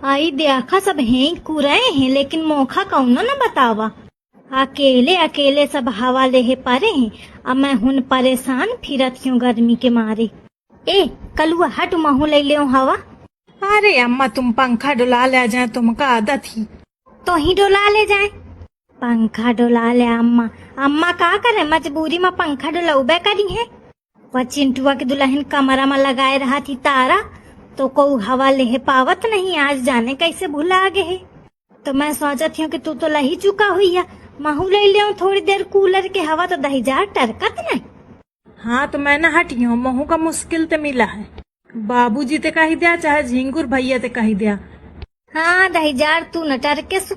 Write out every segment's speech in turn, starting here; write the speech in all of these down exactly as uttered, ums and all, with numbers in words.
आई देखा, सब हैं कुरे हैं, लेकिन मोखा कौनो न बतावा। अकेले अकेले सब हवा लेहे परे हैं। अब मैं हुन परेशान फिरत हूँ गर्मी के मारे। ए कलुआ, हट, महू ले ले हवा। अरे अम्मा, तुम पंखा डुला ले जाए, तुमका आदत ही। तो ही डुला ले जाए। पंखा डुला ले अम्मा। अम्मा का करे, मजबूरी में पंखा डुलौबे करी है। वह चिंटुआ के दुल्हन कमरा में लगाए रहा थी तारा, तो को हवा लेहे पावत नहीं, आज जाने कैसे भुला गए है। तो मैं सोचत हूँ कि तू तो लही चुका हुई है, महू ले ले थोड़ी देर कूलर के हवा, तो दहिजार टरकत नहीं। हाँ, तो मैं ना हटी हूँ, महू का मुश्किल ते मिला है। बाबूजी ते कही दिया, चाहे झिंगुर भैया ते कही दिया। हाँ, दहिजार तू न टरके सु।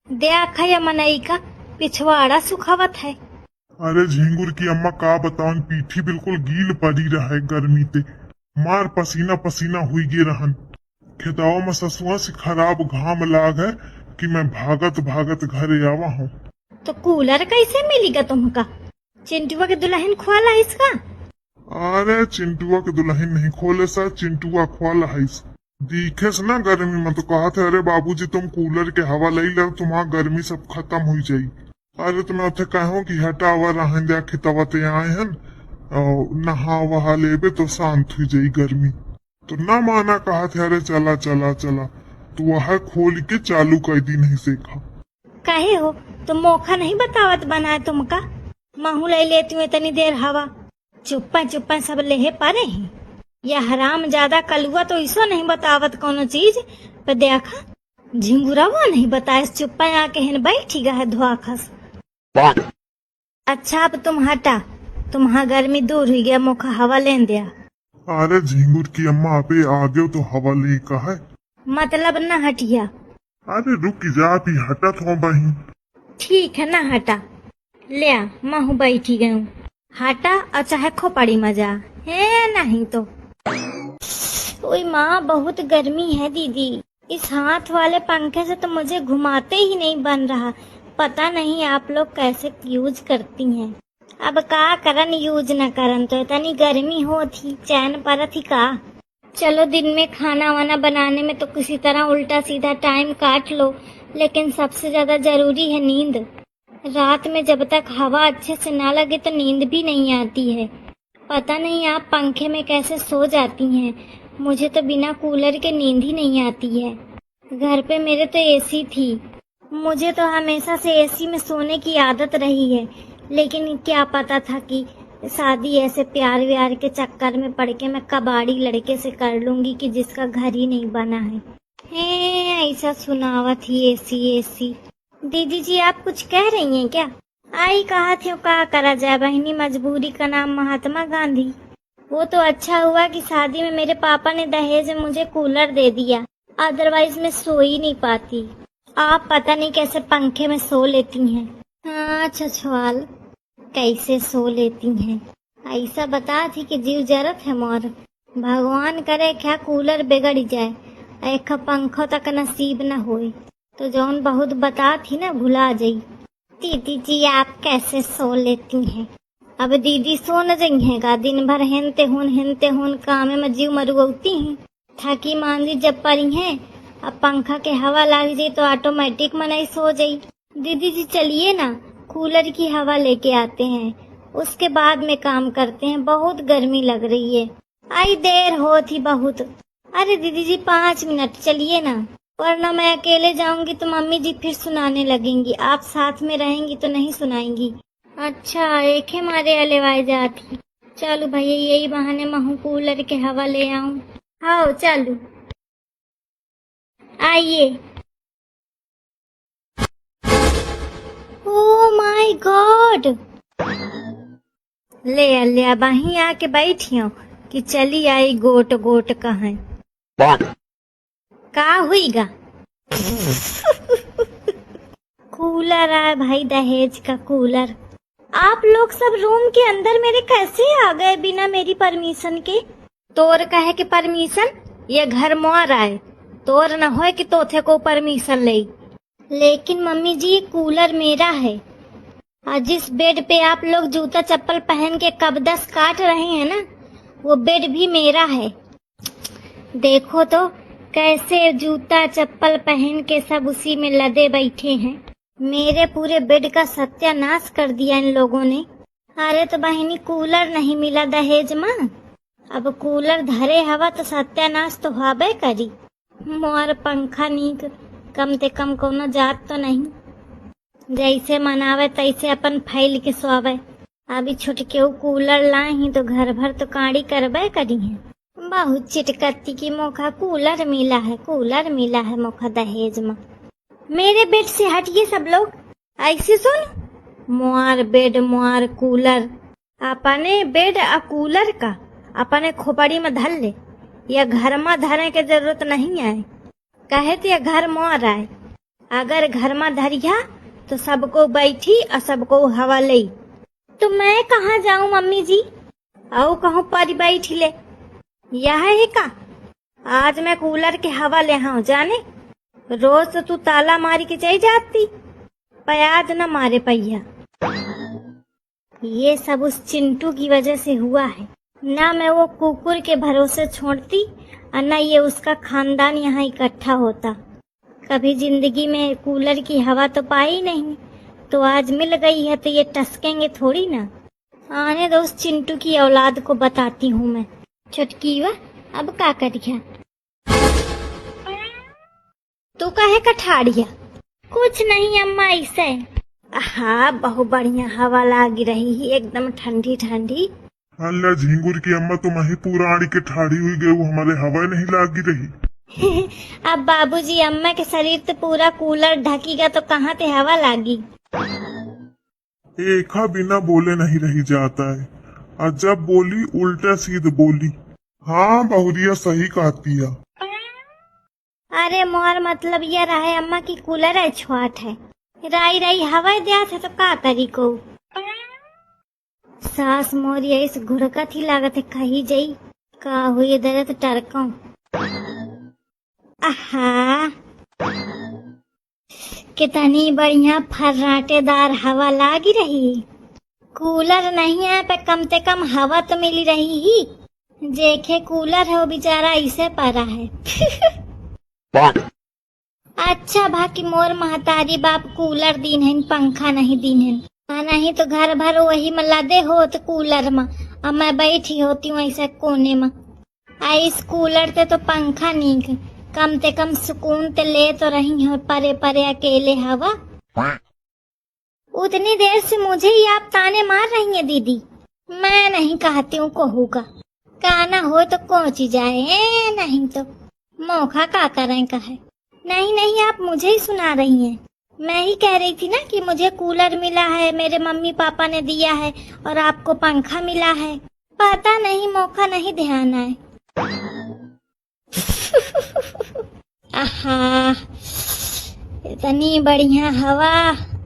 द्या खया मनई का पिछवाड़ा सुखावत है। अरे झिंगुर की अम्मा का बतावन, पीठी बिल्कुल गील पड़ी रहे गर्मी ते, मार पसीना पसीना हुई गे रहन। खेतवा में ससुआ से खराब घाम लाग है कि मैं भागत भागत घरे आवा हूँ। तो कूलर कैसे मिली गा तुमका? चिंटुआ के दुल्हन ख्वाला है इसका? अरे चिंटुआ के दुल्हन नहीं ख्वाले सा, चिंटुआ ख्वाला है इस। दिखेस ना गर्मी में तो कहत है, "अरे बाबूजी तुम कूलर के हवा लई लो, तुम्हार गर्मी सब खत्म हुई जाई।" अरे तो मैं उठे कहूँ कि हटावा रहन द्या, खेतवा ते आए हन, और नहा वहा लेबे तो शांत हुई जाई गर्मी। तो ना माना कहत है, "अरे चला चला चला।" तो वह खोल के चालू कर दी नहीं सेखा। काहे हो, तो मोखा नहीं बतावत बनाए तुमका? महू ले लेती हूँ इतनी देर हवा। चुप्पा चुप्पा सब लेहे परे हैं। यह हराम ज्यादा कलुआ तो इसो नहीं बतावत कोनो चीज। पर देखा, झिंगुरवा नहीं बताए, चुप्पा आके हेन बैठी गा है धोआखस। अच्छा, अब तुम हटा, तुम्हार गर्मी दूर हुई गया, मोखा हवा लेन दिया। अरे झिंगुर की अम्मा, अबे आगे तो हवा ले का है। मतलब न हटिया। अरे रुक जा, अभी हटत हो बहिन। ठीक है, ना हटा, ले आ, महू बैठी गयूं। हटा और चाहे खोपड़ी में जा, है नहीं तो। ओए माँ, बहुत गर्मी है दीदी, इस हाथ वाले पंखे से तो मुझे घुमाते ही नहीं बन रहा। पता नहीं आप लोग कैसे यूज करती हैं। अब का करन, यूज न करन तो इतनी गर्मी होत ही, चैन परत ही का। चलो, दिन में खाना वाना बनाने में तो किसी तरह उल्टा सीधा टाइम काट लो, लेकिन सबसे ज्यादा जरूरी है नींद। रात में जब तक हवा अच्छे से ना लगे तो नींद भी नहीं आती है। पता नहीं आप पंखे में कैसे सो जाती हैं, मुझे तो बिना कूलर के नींद ही नहीं आती है। घर पे मेरे तो एसी थी, मुझे तो हमेशा से एसी में सोने की आदत रही है, लेकिन क्या पता था कि शादी ऐसे प्यार व्यार के चक्कर में पड़ के मैं कबाड़ी लड़के से कर लूंगी कि जिसका घर ही नहीं बना है। हे, ऐसा सुनावत ही एसी, एसी। दीदी जी, आप कुछ कह रही हैं क्या? आई कहा थे, का करा जाए बहिनी, मजबूरी का नाम महात्मा गांधी। वो तो अच्छा हुआ कि शादी में मेरे पापा ने दहेज में मुझे कूलर दे दिया, अदरवाइज मैं सो ही नहीं पाती। आप पता नहीं कैसे पंखे में सो लेती हैं। हाँ छछवाल, कैसे सो लेती हैं, ऐसा बता थी कि जीव जरत है मोर। भगवान करे क्या कूलर बिगड़ जाए, एक पंखो तक नसीब न होए, तो जौन बहुत बता थी ना भुला जाई। दीदी जी, आप कैसे सो लेती हैं? अब दीदी सो न जइहें का, दिन भर हेनते होन हेनते होन कामे में जीव मरुआती हैं। थकी मांदी जब परी हैं, अब पंखा के हवा लाग जाई तो ऑटोमेटिक मनई सो जाई। दीदी जी चलिए ना, कूलर की हवा लेके आते हैं, उसके बाद में काम करते हैं, बहुत गर्मी लग रही है। आई देर होत ही बहुत। अरे दीदी जी, पाँच मिनट चलिए ना, वरना मैं अकेले जाऊंगी तो मम्मी जी फिर सुनाने लगेंगी, आप साथ में रहेंगी तो नहीं सुनाएंगी। अच्छा, एखे मारे अलेवाए जात ही। चलू भैया, यही बहाने महू कूलर के हवा ले आऊं। हाओ चलू। आइए। Oh my God! ले आ, ले आ, बहीं आके बैठियो कि चली आई गोट गोट कहें। का हुई गा? कूलर आए भाई, दहेज का कूलर। आप लोग सब रूम के अंदर मेरे कैसे आ गए बिना मेरी परमिशन के? तोर कहे के परमिशन? ये घर मोर आए, तोर न होए कि तोथे को परमिशन ले। लेकिन मम्मी जी, ये कूलर मेरा है, और जिस बेड पे आप लोग जूता चप्पल पहन के कब दस काट रहे हैं ना, वो बेड भी मेरा है। देखो तो, कैसे जूता चप्पल पहन के सब उसी में लदे बैठे हैं। मेरे पूरे बेड का सत्यानाश कर दिया इन लोगों ने। अरे तो बहिनी, कूलर नहीं मिला दहेज मा। अब कूलर धरे हवा तो सत्यानाश तो हबे करी। मोर पंखा नीक, कम ते कम कौनो जात तो नहीं। जैसे मनावे तैसे अपन फैल के सोवे। अभी छुटकेऊ कूलर लाही तो घर भर तो काड़ी करबे करी है। बहुत चिटकती कि मोखा कूलर मिला है, कूलर मिला है मोखा दहेज मा। मेरे बेड से हटिए सब लोग। ऐसे सुन, मोर बेड मोर कूलर, अपने बेड आ कूलर का अपने खोपड़ी मा धर ले। या घर मा धरे के जरूरत नहीं आए, कहे तो या घर मोर आए। अगर घर मा धरिया तो सबको बैठी और सबको हवा ले। तो मैं कहाँ जाऊं मम्मी जी? औ कहूँ पर बैठ ले। यह है का? आज मैं कूलर के हवा ले हाँ जाने। रोज तो तू ताला मारी के चली जाती, पर आज न मारे पैया। ये सब उस चिंटू की वजह से हुआ है। ना मैं वो कुकुर के भरोसे छोड़ती और ना ये उसका खानदान यहाँ इकट्ठा होता। कभी जिंदगी में कूलर की हवा तो पाई नहीं, तो आज मिल गई है तो ये टसकेंगे थोड़ी ना। आने दो उस चिंटू की औलाद को, बताती हूँ मैं। छोटकी वा, अब का करिया? तू काहे का ठाड़िया? कुछ नहीं अम्मा, ऐसे। हाँ, बहुत बढ़िया हवा लागी रही ही, एकदम ठंडी ठंडी। अल्ला झिंगुर की अम्मा, तुम ही पूरा आड़ी के ठाड़ी हुई गए, वो हमारे हवा नहीं लागी रही। अब बाबूजी, अम्मा के शरीर तो पूरा कूलर ढकीगा तो कहाँ ते हवा लागी? एका बिना बोले नहीं रही जाता है, और जब बोली उल्टा सीध बोली। हाँ बहुरिया सही कहती है। अरे मोर मतलब यह रहे अम्मा की कूलर है छोट है, राई राई हवा द्यात है तो का करी को। सास मोर यही से घुड़कत ही लागत है, कही जई का हुई दर्द टरकऊं। आहा, कितनी बढ़िया फर्राटेदार हवा लागी रही। कूलर नहीं है पे कम ते कम हवा तो मिली रही ही। जेखे कूलर है वो बेचारा इसे परा है। अच्छा भा कि मोर महतारी बाप कूलर दीन है, पंखा नहीं दीन है। आ नहीं तो घर भर वही में लदे होत कूलर में, और मैं बैठी होती हूँ ऐसे कोने में। आ इस कूलर ते तो पंखा नीक, कम ते कम सुकून ते ले तो रही हो परे परे अकेले हवा। उतनी देर से मुझे ही आप ताने मार रही हैं दीदी। मैं नहीं कहती हूँ कहू का, कहना हो तो कोची जाए, ए, नहीं तो मोखा का करें कहे। नहीं नहीं, आप मुझे ही सुना रही हैं। मैं ही कह रही थी ना कि मुझे कूलर मिला है, मेरे मम्मी पापा ने दिया है और आपको पंखा मिला है। पता नहीं, मोखा नहीं ध्यान आए। आहा, इतनी बढ़िया हवा।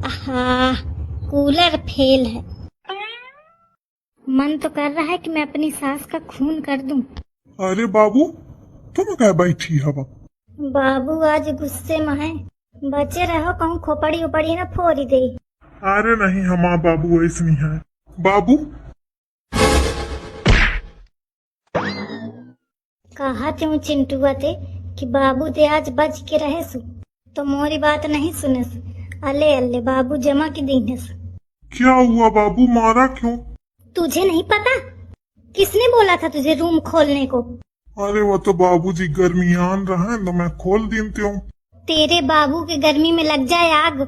आहा, कूलर फेल है। मन तो कर रहा है कि मैं अपनी सास का खून कर दूं। अरे बाबू, तुम क्या बैठी हवा? बाबू आज गुस्से में है, बचे रहो, कहूँ खोपड़ी उपड़ी ना फोड़ी दे। अरे नहीं, हमार बाबू ऐसे नहीं है। बाबू, कहा त्यों चिंटुआ ते कि बाबू ते आज बच के रहे सु, तो मोरी बात नहीं सुने सु। अले अले बाबू जमा के दीने सु। क्या हुआ बाबू, मारा क्यों? तुझे नहीं पता? किसने बोला था तुझे रूम खोलने को? अरे वो तो बाबूजी गर्मियान रहे तो मैं खोल दीन त्यों। तेरे बाबू के गर्मी में लग जाए आग।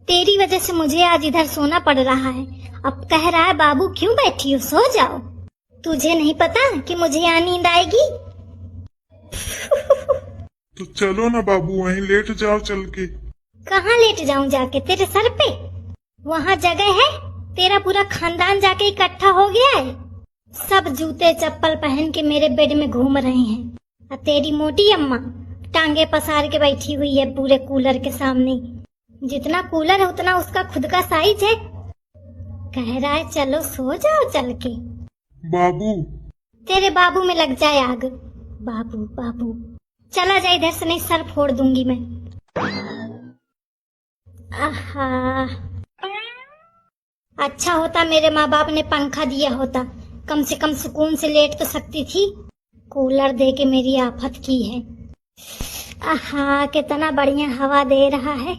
तेरी वजह से मुझे आज इधर सोना पड़ रहा है। अब कह रहा है बाबू क्यों बैठी हो, सो जाओ। तुझे नहीं पता कि मुझे यहाँ नींद आएगी? तो चलो ना बाबू, वहीं लेट जाओ चल के। कहाँ लेट जाऊं जाके, तेरे सर पे? वहाँ जगह है? तेरा पूरा खानदान जाके इकट्ठा हो गया है। सब जूते चप्पल पहन के मेरे बेड में घूम रहे हैं। और तेरी मोटी अम्मा टांगे पसार के बैठी हुई है पूरे कूलर के सामने। जितना कूलर है उतना उसका खुद का साइज है। कह रहा है चलो सो जाओ चल के। बाबू। तेरे बाबू में लग जाए आग। बाबू, बाबू। चला जा इधर से, नहीं सर फोड़ दूंगी मैं। आहा। अच्छा होता मेरे माँ बाप ने पंखा दिया होता, कम से कम सुकून से लेट तो सकती थी। कूलर दे के मेरी आफत की है। आहा, कितना बढ़िया हवा दे रहा है।